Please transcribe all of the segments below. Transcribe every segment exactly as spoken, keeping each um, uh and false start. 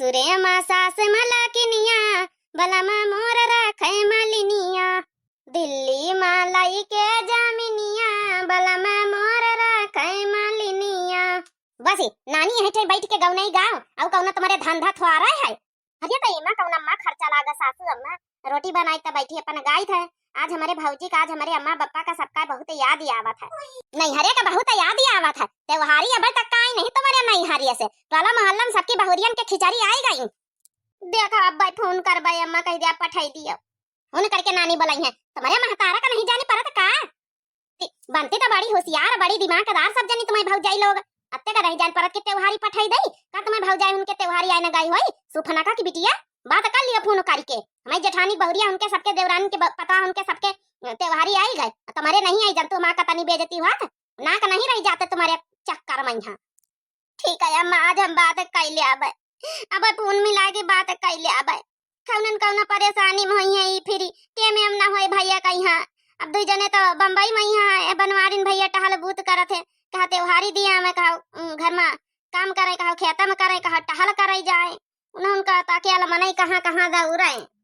रे मा सास मलकिनिया, बलमा मोर रखे मलिनिया, दिल्ली मा लइके जमिनिया, बलमा मोर रखे मलिनिया। बस, नानी यही ठे बैठ के गौनई गाओ, अउ कौनो तुम्हारे धंधा थोड़ा है। अरे त एमा कौन अम्मा खर्चा लागा सासू अम्मा, रोटी बनाई त बैठी अपन गाइत है। आज हमरे भौजी का, आज हमरे अम्मा बप्पा का सबका बहुत याद ही आवत है। नैहरे का बहुत याद ही आवत है। त्योहारी अबे तक का आई नहीं तुम्हारे नैहरिया से। टोला मोहल्ला में सबकी बहुरियन के खिचड़ी आई गई। देखा अब भाई फोन करबे अम्मा कह दिया पठाई दियो। फोन करके नानी बोलाई है। तुम्हारे महतारा का नहीं जाने परत का? बनती तो बड़ी होशियार, बड़ी दिमागदार सब जनी तुम्हारी भौजाई लोग। अत्ते का नहीं जान परत कि त्योहारी पठाई दई? का तुम्हारी भौजाई उनके त्योहारी आए न गई होई? सुफना का की बिटिया, बात कर लियो फोन करके। हमारी जेठानी बहुरिया उनके सबके देवरानी के ब-, पता उनके सबके, अ, त्योहारी आई गए। तुम्हारे नहीं आई जन, तुम्हारा कतनी बेइज्जती हुआ था। ना का नहीं रह जाते तुम्हारे चक्कर में यहाँ। ठीक है अम्मा, आज हम बात कर ले अब। अब फोन मिला के बात कर ले अब। कौनन कौनो परेशानी में होई है ई फिरी, के में हम ना होए भैया कहीं हाँ। अब दुई जने तो बम्बई में ही हाँ, ए बनवारिन भैया टहल बूत करत है, कहा त्योहारी दिया में, कहा, उम, घर में काम करे, कहा खेत में करे, कहा टहल करे जाए। उन्हें उनका ताके वाला मनई कहाँ कहाँ दौड़े।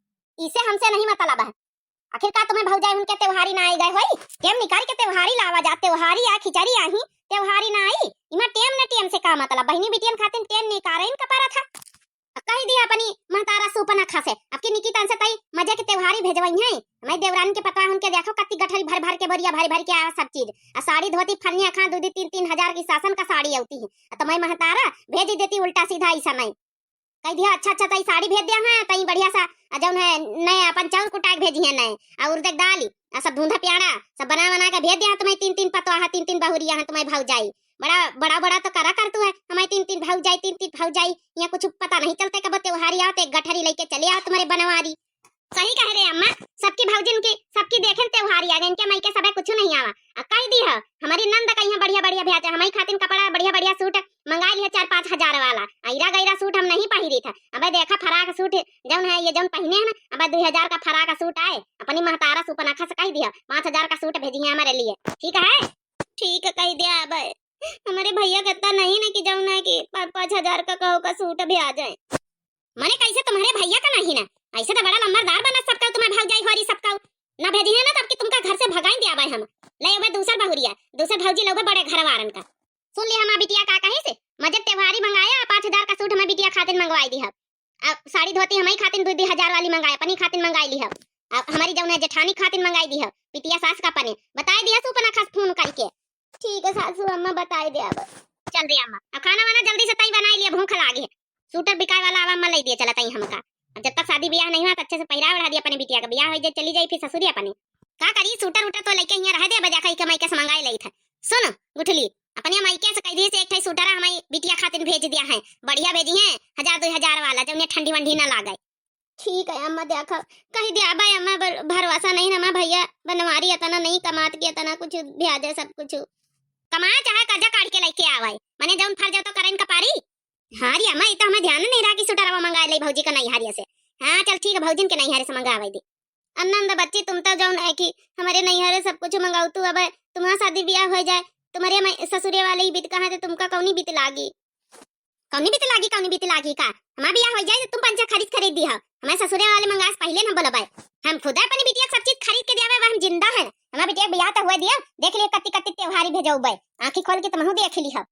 इसे हमसे नहीं मतलब है। आखिर का तुम्हें भौजाई उनके त्योहारी ना आई गए होई? टेम निकाल के त्योहारी लावा जा, त्योहारी आ खिचड़ी आही, त्योहारी ना आई। इमा टेम न टेम से का मतलब? बहिनी बिटियन खातिर टेम निकारे इनका परा था। अब कही दिया अपनी महतारा सुपना खा से, अब की निकी तन से तई मजे के त्योहारी भेजवई है। मैं देवरान के पता उनके देखो कत्ती गठरी भर भर के बोरिया भर भर के आवा सब चीज। आ साड़ी धोती फनिया खा दू दू तीन तीन हजार की सासन का साड़ी आती है। आ तो मैं महतारा भेज देती उल्टा सीधा ऐसा नहीं। कह दिया, "अच्छा, अच्छा, तई साड़ी भेज दिया है, तई बढ़िया सा, आ, जौन है, नए अपन चाउर कुटाए के भेजी है नए, आ उर्द के दाल, आ सब धुंधा प्याड़ा, सब बना बना के भेज दिया है तुम्हें तीन तीन पतवा है, तीन तीन बहुरिया है तुम्हें भौजाई। बड़ा, बड़ा, बड़ा तो करा कर तू है, हमारे तीन तीन भौजाई, तीन तीन भौजाई, यहाँ कुछ पता नहीं चलते कब त्योहारी आओ, तो एक गठरी लेके चले आओ तुम्हारे बनवारी।" सही कह रहे अम्मा, सबकी भौजिन की, सबकी देखेन त्योहारी आ गए, इनके माई के सबे कुछ नहीं आवा। आ कह दी है, हमारी नंद का यहाँ बढ़िया बढ़िया भैया, हमारी खातिर कपड़ा बढ़िया बढ़िया सूट मंगाई लिया चार पाँच हजार वाला। ऐरा गैरा सूट हम नहीं पहिरी था। अबे देखा फराक सूट जौन है, ये जौन पहिने है ना, अबे दो हजार का फराक सूट आए, अपनी महतारा सुपना खस कह दिया, पाँच हजार का सूट भेजी है हमारे लिए, ठीक है? ठीक है, कह दिया। अबे हमारे भैया कहता नहीं ना कि जौन है कि पाँच पाँच हजार का कहो का सूट भी आ जाए। मने कैसे तुम्हारे भैया का नहीं ना? ऐसे तो बड़ा लंबरदार बना सबका, तुम्हारे भौजाई होरी सबका। ना भेजी है ना, तब कि तुमका घर से भगाई दिया भाई हम। ले अबे दूसर बहुरिया, दूसर भौजी लोगे बड़े घर वारन का। सुन ली हमार बिटिया का कही से, मजे त्योहारी मंगाया, पाँच हजार का सूट हमार बिटिया खातिर मंगवाई दी है। अब साड़ी धोती हमारी खातिर दो दो हजार वाली मंगाए, अपनी खातिर मंगाई ली है। अब हमारी जौन है जेठानी खातिर मंगाई दी है, बिटिया सास का अपने बताई दिया सुपना खास फोन करके। ठीक है सासू अम्मा, बताई दे अब। चल रे अम्मा, अब खाना वाना जल्दी से तई बनाई लिया, भूख लागे है। सूटर बिकाए वाला आवा, अम्मा ले दिए चला तई हमका। अब जब तक शादी ब्याह नहीं हुआ, तो अच्छे से पहिरा ओढ़ा दिया अपने बिटिया का, ब्याह हो जाए, चली जाई फिर ससुरी अपने। का करी, सूटर उटर तो लेके यहाँ रह दे, बजा खाई कमाई के मंगाई लई था। सुन गुठली, अपने मायके से कह दिए से एक ठे सूटर हमारी बिटिया खातिर भेज दिया है, बढ़िया भेजी है, हजार दो हजार वाला, जौन ठंडी वंडी ना लागे। ठीक है अम्मा, देखा कही दिया भाई अम्मा, बर-, भरोसा नहीं ना, अम्मा भैया बनवारी इतना नहीं कमात के इतना कुछ ब्याज है सब कुछ। कमाए चाहे कर्जा काढ़ के लेके आवे, मने जौन फर्ज है तो करें कपारी। हाँ रे अम्मा, ये तो हमें ध्यान नहीं रहा कि सूटरवा मंगा ले भौजी का नैहरिया से। हाँ चल ठीक है, भौजिन के नैहरे से मंगावे दे। अनंद बच्ची, तुम तो जौन है कि हमारे नैहरे सब कुछ मंगाऊ तू, अब तुम्हारा शादी ब्याह हो जाए, तुम्हारे मैं-, ससुरे वाले ही बीत कहाँ थे, तुमका कौनी बीत लागी? कौनी बीत लागी, कौनी बीत लागी का? हमार बियाह हो जाए तो तुम पंचा खरीद खरीद दी हो। हमारे ससुरे वाले मंगास पहले न बोलबाए। हम खुद अपनी बिटिया के सब चीज खरीद के दिया, हम जिंदा है। हमार बिटिया बियाह तो हुआ दिया, देख लियो कत्ती कत्ती त्योहारी भेजौबे। आँखी खोल के तुमहू देख ली हो।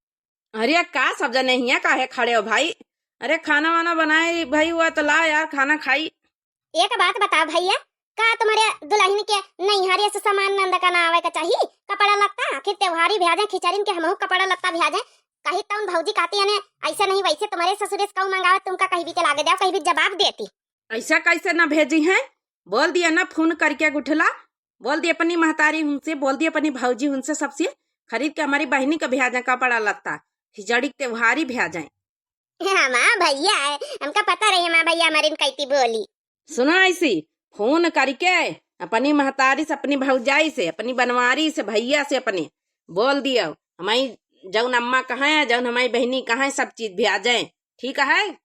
अरे का सब जने हियाँ काहे खड़े हो भाई? अरे खाना वाना बनाए भाई हुआ तो ला यार, खाना खाई। एक बात बताओ भैया, का तुम्हारे दुल्हन के नैहरे से सामान नंद का ना आवे का चाही? कपड़ा लत्ता, आखिर त्योहारी ब्याह जाए, खिचड़िन के हमहू कपड़ा लत्ता ब्याह जाए। कही तौन भौजी कहती है ने, ऐसे नहीं वैसे तुम्हारे ससुरे से कहूँ मंगावे, तुमका कहीं भी के लागे जाओ, कहीं भी जवाब देती। ऐसा कैसे ना भेजी है? बोल दिया ना फोन करके गुठला, बोल दिया अपनी महतारी उनसे, बोल दिया अपनी भौजी उनसे, सबसे खरीद के हमारी बहनी का ब्याह जाए कपड़ा लत्ता, खिचड़ी के त्योहारी ब्याह जाए। हमार भैया है, हमका पता रही हमार भैया हमारे कैती बोली। सुनो ऐसी, फोन करके अपनी महतारी से, अपनी भौजाई से, अपनी बनवारी से, भैया से अपने बोल दियो, हमारी जौन अम्मा कहाँ है, जौन हमारी बहनी कहाँ है, सब चीज ब्याह जाए, ठीक है?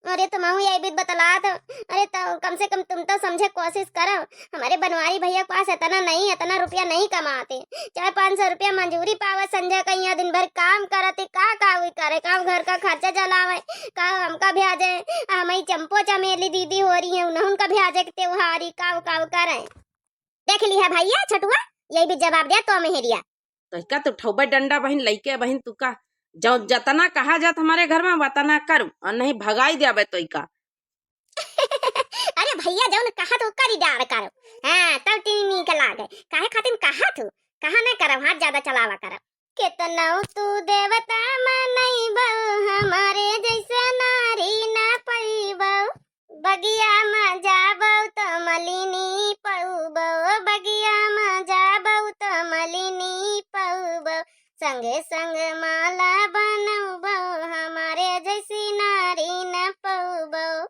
अरे, तुमहू यही बीत बतलात हो। अरे, तो कम से कम तुम तो समझे कोशिश करो। हमारे बनवारी भैया के पास इतना नहीं, इतना रुपया नहीं कमाते। चार पाँच सौ रुपया मजूरी पावत संझा का, यहाँ दिन भर काम करते, का, का वी करे, का घर का खर्चा चलावे, का हमका ब्याजे, आ हमारी चंपो चमेली दीदी हो रही है, उन्हें उनका ब्याजे के त्योहारी, का, का करे। देख लिहा भैया छोटुआ, यही भी जवाब दिया तो मेहरिया। तोहका तो ठौबे डंडा बहिन, लइके बहिन, तू का, जौ जतना कहा जात हमारे घर में वतना करू, और नहीं भगाई देबे तोहका। अरे भैया, जौन कहा तू करी डार करो। हाँ, तब तीन नीक लागे। काहे खातिर कहा तू? कहा नहीं करब, हाथ ज्यादा चलावा करब। केतनौ तू देवता मनैबौ, हमारे जैसे नारी न पैबौ। बगिया में जाबौ त मलिनी पौबौ, बगिया में जाबौ त मलिनी पौबौ। संगे संग माला बनौबौ, हमारे जैसी नारी न पौबौ।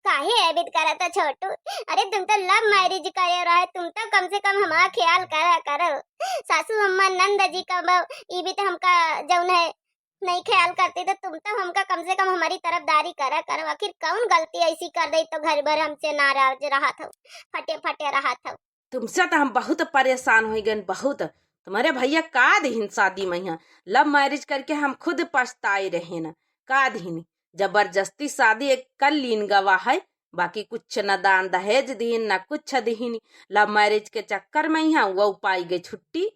काहे अबित करत हो छोटू? अरे तुम तो love marriage करे रहे, तुम तो कम से कम हमारा ख्याल करा करो। सासू अम्मा नंद जी का बहू, ई भी तो हमका जौन है नहीं ख्याल करती, तो तुम तो हमका कम से कम हमारी तरफदारी करा करो। आखिर कौन गलती ऐसी कर दई तो घर भर हमसे नाराज रहत हो, फटे फटे रहत हो। तुमसे तो हम बहुत परेशान हो गए, बहुत। तुम्हारे भैया का दिहिन शादी में यहाँ, love marriage करके हम खुद पछताए रहे ना। का दिहिन, जबरदस्ती शादी एक कर लीन गवा है, बाकी कुछ न दान दहेज दिहिन, न कुछ दिहिन। Love marriage के चक्कर में यहाँ वो पाई गई छुट्टी।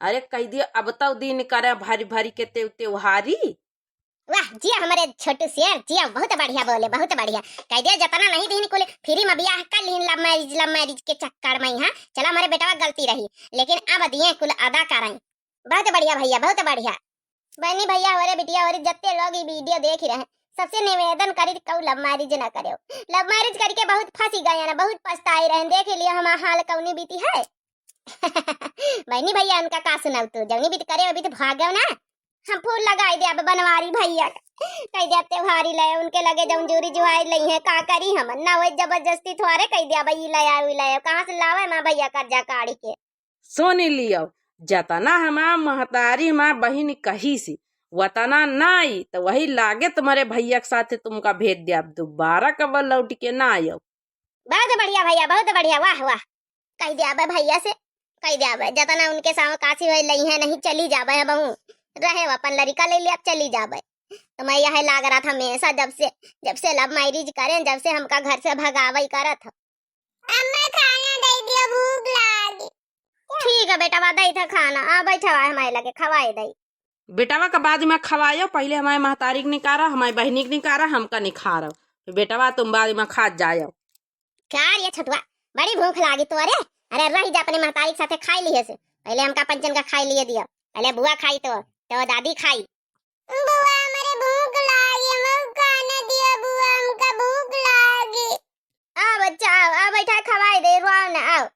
अरे कह दिया, अब तो दिन करे भरी भरी के तेव-, त्योहारी। वाह, जिया हमारे छोटू शेर, जिया, बहुत बढ़िया बोले, बहुत बढ़िया। कह दिया, जतना नहीं दीन कुल, free में बियाह कर लीन, love marriage, love marriage के चक्कर में यहाँ। चला, हमारे बेटवा गलती रही, लेकिन अब दिए कुल अदा करें। बहुत बढ़िया भैया, बहुत बढ़िया। बहनी भैया, हमारे बिटिया, हमारे जत्ते लोग ई video देख रहे हैं, सबसे निवेदन करी, कहू love marriage ना करेव। Love marriage करके बहुत फंसी गए हैं ना, बहुत पछताए रहे हैं। देख लिया हमारा हाल कौनी बीती है। बहनी भैया, उनका का सुनाऊ तू, जौनी बीत करे अभी तो भागव ना। हम फोन लगाई दे अब बनवारी भैया का, कह दे अब त्योहारी ले, उनके लगे जौन जोरी जुहाई लई है, का करी हम, ना वही जबरदस्ती थोड़े कह दे अब ई ले आओ, ई ले आओ, कहाँ से लावे ना भैया कर्जा काढ़ी के। सुन लियो, जतना हमार महतारी हमार बहिन कही सी, वतना नाई, तो वही लागे तुम्हारे भैया के साथ तुमका भेज दे, अब दोबारा कब लौट के ना आयो। बहुत बढ़िया भैया, बहुत बढ़िया, वाह, वाह। कह दे अब भैया से, कह दे अब, जतना उनके सामने काशी होए लई है, नहीं चली जाबे है बहू, रहे अपन लड़िका ले ले, अब चली जाबे। तो मैं यह लाग रहा था हमेशा, जब से, जब से love marriage करें, जब से हमका घर से भगावई करत हो। अम्मा, खाना दे दियो, भूख लागी। ठीक है बेटवा, दई था खाना, आ बैठवा हमारे लगे, खवाए दई। बेटवा का बाद में खवायो, पहले हमारे महतारी के निकारा, हमारे बहनी के निकारा, हमका निखारो। फिर बेटवा तुम बाद में खा जायो। का रे छोटुआ, बड़ी भूख लागी तो रे। अरे रही जा, अपने महतारी के साथे खाई लिए से, पहले हमका पंचन का खाई लिए दिया, पहले बुआ खाई तो, तो दादी खाई। बुआ, हमरे भूख लागी, हमको खाना दियो बुआ, हमका भूख लागी। आ बच्चा, आओ, आ बैठा, खवाई दे, रुआओ ना, आओ।